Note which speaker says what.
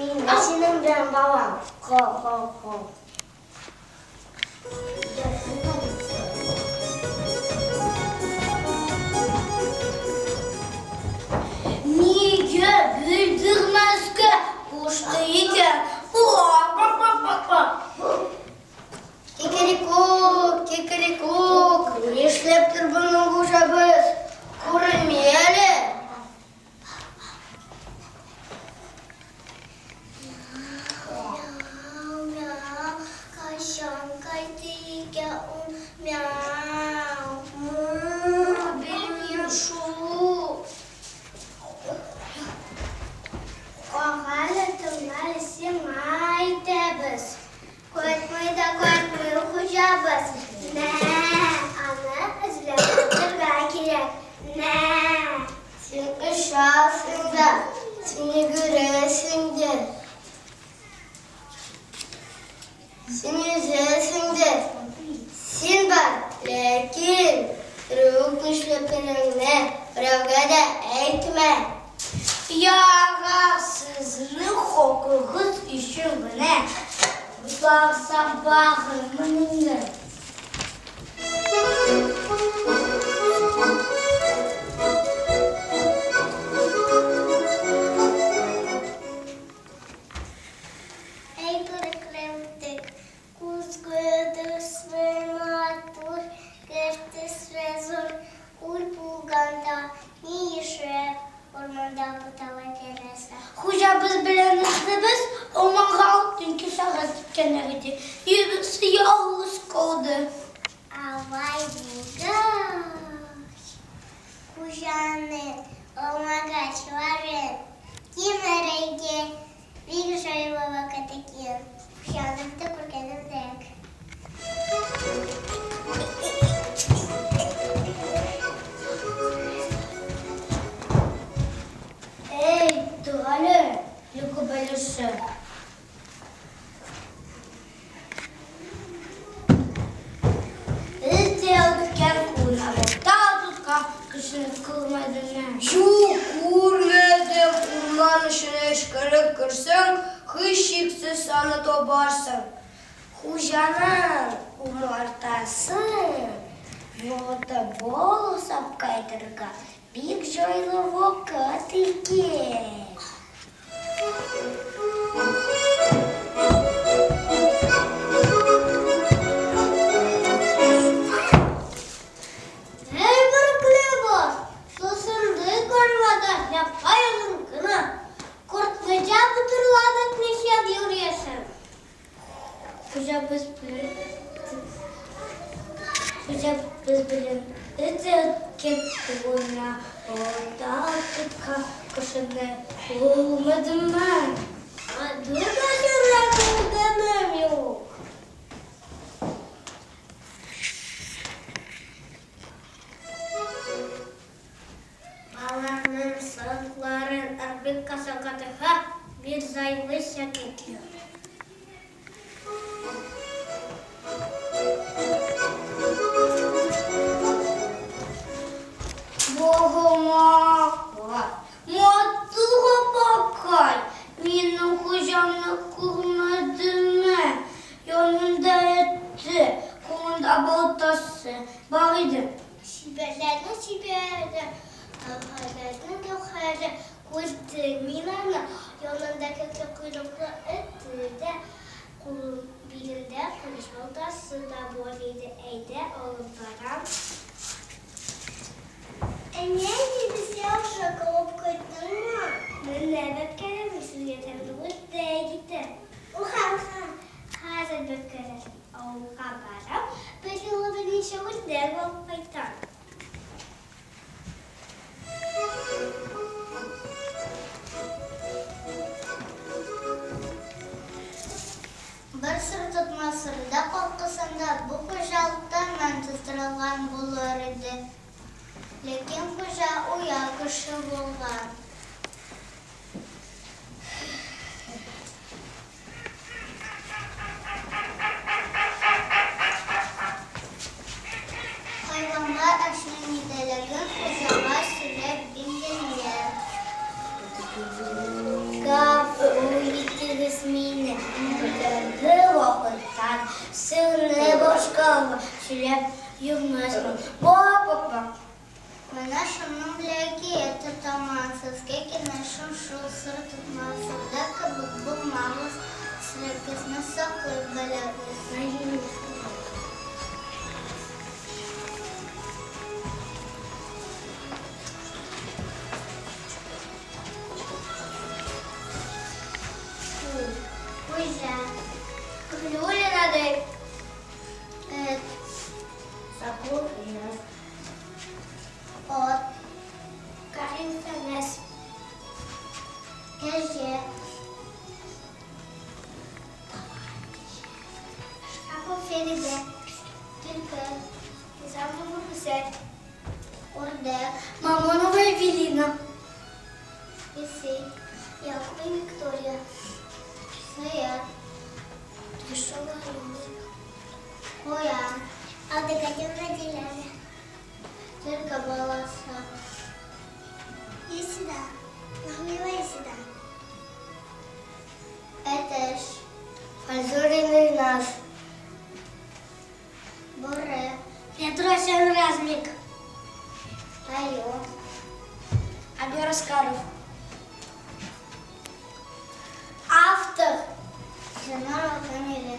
Speaker 1: Мин дә синең белән балам. Ко-ко-ко.
Speaker 2: Нигә белдермәскә кушты икән?
Speaker 1: Кикрикүк, кикрикүк, нишләптер безнең хуҗабыз күренми әле?
Speaker 3: Мяу, мяу, кайчан кайтты икән ул, мяу.
Speaker 2: Белмим шул.
Speaker 3: Кара әле, тыңла әле, сиңа әйтәбез. Кайтмый да кайтмый хуҗабыз. Мә, аны эзләп тотырга кирәк. Мә.
Speaker 1: Син очасың да, син йөгерәсең дә. Син йөзәсең дә. Син бар, ләкин берүк нишләткәнеңне берәүгә дә әйтмә.
Speaker 2: Ярар, сезнең хакыгыз өчен генә барсам барырмын инде.
Speaker 3: Әй, күрекләүтек, Күзгә төсле матур, Гөл төсле зур. Ул булганда ни эшләп Урманда бутала керәсең?
Speaker 2: Хуҗабыз белән этебез урманга алтын кисәгә киткәннәр иде. Йөресе ялгыз калды.
Speaker 3: Алай булгач, хуҗаның алмагачларын кимерергә бик җайлы вакыт икән. Хуҗаны да күргәнем дә юк.
Speaker 2: Әй, тор әле, йокы бәлеше. Эт тә үткән, кунакта тоткан кешене күрмәдеңме?
Speaker 1: Юк, күрмәдем. Урман эченә эчкәрәк керсәң, һичшиксез аны табарсың.
Speaker 2: Хуҗаның умартасы йортта бал ясап кайтырга бик җайлы вакыт икән.
Speaker 3: Әй, бөркле баш, сусынды кармада, япа-ялгыз гына курткыча ботырланып нишләп йөресең?
Speaker 2: Хуҗабыз белән Хуҗабыз белән эт үткән кулына балта тоткан кешене күрмәдеңме?
Speaker 3: Матур кешене күргәнем юк. Аларның срокларын орбитка сакатырга бик җайлы чәкетләр.
Speaker 2: Богомакай, матур апакай, минем хуҗамны күрмәдеңме? Янында эте, кулында балтасы бар иде.
Speaker 3: Чибәрләрнең чибәре, гәүһәрләрнең гәүһәре, күрдем мин аны, янында кәкре койрыклы эте дә, кул билендә көмеш балтасы да бар иде. Әйдә, алып барам. Әнә, әниебезгә ашарга алып кайттыңмы? Менә, бәбкәләрем, сезгә тәмле үрдәк ите. Уха, уха, хәзер бәбкәләрем. Авылга барам, берьюлы берничә үрдәк алып кайтам. Бер сыр тотмас үрдәк аркасында бу хуҗалык тәмам туздырылган булыр иде. Ләкин хуҗа уяу кеше булган. Хайваннар эшнең нидәлеген хуҗага сөйләп биргәннәр. Гафу итегез. мине. Бер вакыттан серне башкага сөйләп йөрмәсмен. Ба-ба-ба.
Speaker 4: Менә шуның белән әкият тотаман. Сезгә киңәшем шул, сер тотмагыз, сердә кебек булмагыз, серегезне саклый белегез. Хуҗа.
Speaker 3: Хәлиуллин Адель.
Speaker 4: Эт.
Speaker 3: Соколов Ильяс.
Speaker 4: Ат.
Speaker 3: Карин Фәнәс.
Speaker 4: Кәҗә.
Speaker 3: Шкапов Фәридә.
Speaker 4: Төлке.
Speaker 3: Низамова Гүзәл.
Speaker 4: Үрдәк.
Speaker 2: Мамонова Эвелина.
Speaker 4: Песи. Якуб Виктория. Сыер.
Speaker 3: Тришова Юлия.
Speaker 4: Куян.
Speaker 3: Алдыгадинова Диляна.
Speaker 4: Төлке баласы.
Speaker 3: Исида. Нахмила Исида.
Speaker 4: Әтәч.
Speaker 1: Файзуллин Илназ.
Speaker 4: Бүре.
Speaker 2: Петросян Размик.
Speaker 4: Аю.
Speaker 1: Абер Аскаров.
Speaker 2: Автор.
Speaker 4: Зинарова Камилә.